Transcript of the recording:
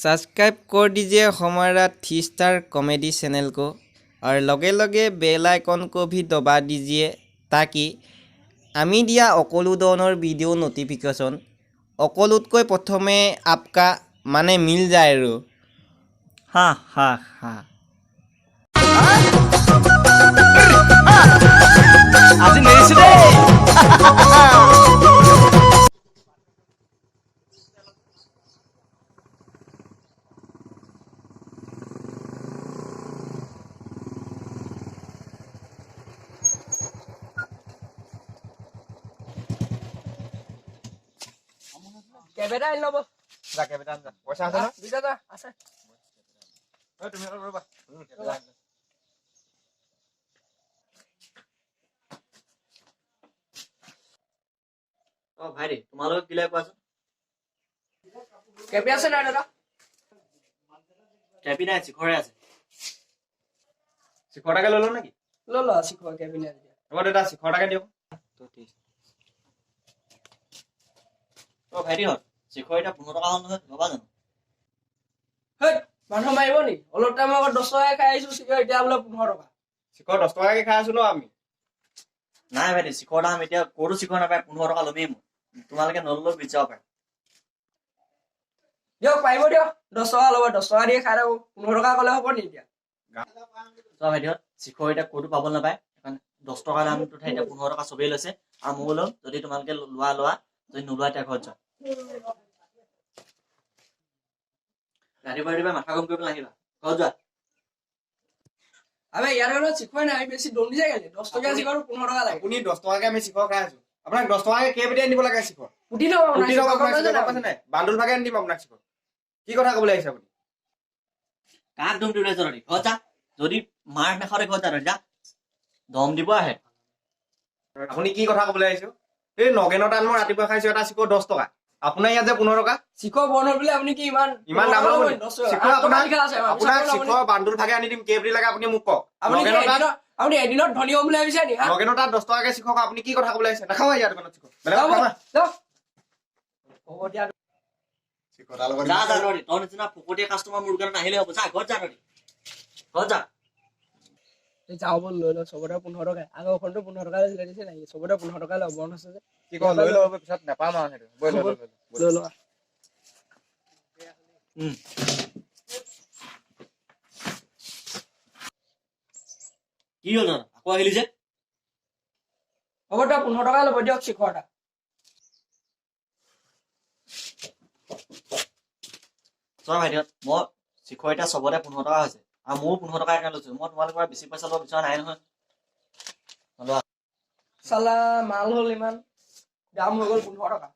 Subscribe कर दीजिए हमारा थ्री स्टार कॉमेडी चैनल को और लगे लगे बेल आइकन को भी दबा दीजिए ताकि আমি দিয়া সকলো ধৰণৰ ভিডিঅ' ন'টিফিকেশ্যন সকলোতকৈ প্ৰথমে आपका মানে মিল যায় আৰু হা হা হা। আজি নেৰিছো দেই। কেব এটা আনি ল'ব। যা, কেব এটা আন যা। পইচা আছে নহয়? দুইটা যা আছে। ঐ, তুমি অলপ ৰ'বা। কেব এটা আন যা। অ ভাইটি, তোমালোকে কি লাগে কোৱাচোন? কেবি আছে নাই দাদা? কেপি নাই, শিখৰে আছে। শিখৰ এটাকে লৈ লওঁ নেকি? লৈ লোৱা শিখৰ, কেবি নাই যেতিয়া। হ'ব দেউতা, শিখৰ এটাকে দিয়ক। অ ভাইটিহঁত, শিখৰ এতিয়া 15 টকা হ'ল নহয়, ল'বা জানো? হেই, মানুহ মাৰিব নেকি? অলপ টাইমৰ আগত 10 টকাই খাই আহিছো শিখৰ, এতিয়া বোলে 15 টকা। শিখৰ 10 টকাকে খাই আছো ন আমি। নাই ভাইটি, শিখৰ দাম এতিয়া ক'তো শিখৰ নাপায়, 15 টকা ল'মেই মই। তোমালোকে নল'লেও বিচাৰিব পাৰা। দিয়ক, পাৰিব দিয়ক, 10 টকা ল'ব, 10 টকা দিয়ে খাই থাকো, 15 টকা ক'লে হ'ব নি এতিয়া? চোৱা ভাইটিহঁত, শিখৰ এতিয়া ক'তো পাব নাপায়, সেইকাৰণে 10 টকা দামটো ঠাইত এতিয়া 15 টকা চবেই লৈছে আৰু ময়ো ল'ম। যদি তোমালোকে লোৱা লোৱা, যদি নোলোৱা তেতিয়া ঘৰত যোৱা। ৰাতিপুৱা ৰাতিপুৱা মাথা গৰম কৰিব নাহিবা, ঘৰত যোৱা। আবে, ইয়াৰ দোকানত শিখৰ নাই, আমি বেছি দম দিছে কেলে? 10 টকীয়া শিখৰ 15 টকা লাগে। আপুনি 10 টকাকে আমি শিখৰ খাই আছো, আপোনাক 10 টকাকে কেইপেটি আনি দিব লাগে শিখৰ? কুটি ল'ব আপোনাৰ কুটি টকা শিখৰ আপোনাক গম শিখৰ পাইছে পাইছে নাই? নাই? বান্দোল ভাগে আনি দিম আপোনাক শিখৰ। কি কথা ক'বলৈ আহিছে আপুনি? কাক দম দিবলৈ আহিছ তহঁতি? ঘৰত যা। যদি মাৰ নাখাওঁতে ঘৰত যা তহঁতি, যা। দম দিব আহে। আপুনি কি কথা ক'বলৈ আহিছে? এই নগেনৰ তাত মই ৰাতিপুৱা খাইছো এটা শিখৰ 10 টকা, আপোনাৰ ইয়াত যে 15 টকা। শিখৰ বন্ধ হ'ল বুলি আপুনি কি ইমান ইমান দাম ল'ব নি? 10 টকা, শিখৰ 8 টকা আপোনাক লিখা আছে, আপোনাক আপুনি শিখৰ বান্দোল ভাগে আনি দিম, কেইপেটি লাগে আপুনি মোক কওক। আপুনি কি নগেনৰ তাত আপুনি এদিনত ধনী হ'ম বুলি ভাবিছে নি, হা? নগেনৰ তাত 10 টকাকে শিখৰ খাওঁ, আপুনি কি কথা ক'বলৈ আহিছে? নাখাওঁ ইয়াৰ দোকানত শিখৰ, বেলেগত যাব, খাবা। যাওক। হ'ব দিয়া। যা যা তহঁতি, তই নিচিনা ফকতীয়া কাষ্টমাৰ মোৰ দোকানত নাহিলে হ'ব। যা, ঘৰত যা তহঁতি, ঘৰত যা। এই যাওঁ ব'ল, লৈ লওঁ, চবতে 15 টকা। আগৰখনতো 15 টকা লৈছিলে, দিছে নাই? চবতে 15 টকা লওঁ, বন্ধ আছে যে। কি কওঁ, লৈ ল'ব, পিছত নাপাম আৰু সেইটো। বৈ লৈ, লৈ, লৈ, লৈ। লৈ লোৱা। কি হ'ল তহঁতৰ? আকৌ আহিলি যে? হ'ব দিয়ক, 15 টকা ল'ব দিয়ক শিখৰ এটা। চোৱা ভাইটিহঁত, মই শিখৰ এতিয়া চবতে 15 টকা হৈছে আৰু ময়ো 15 টকা একে লৈছো। মই তোমালোকৰ পৰা বেছি পইচা ল'ব বিচৰা নাই নহয়। চালা, মাল হ'ল ইমান দাম হৈ গ'ল 15 টকা।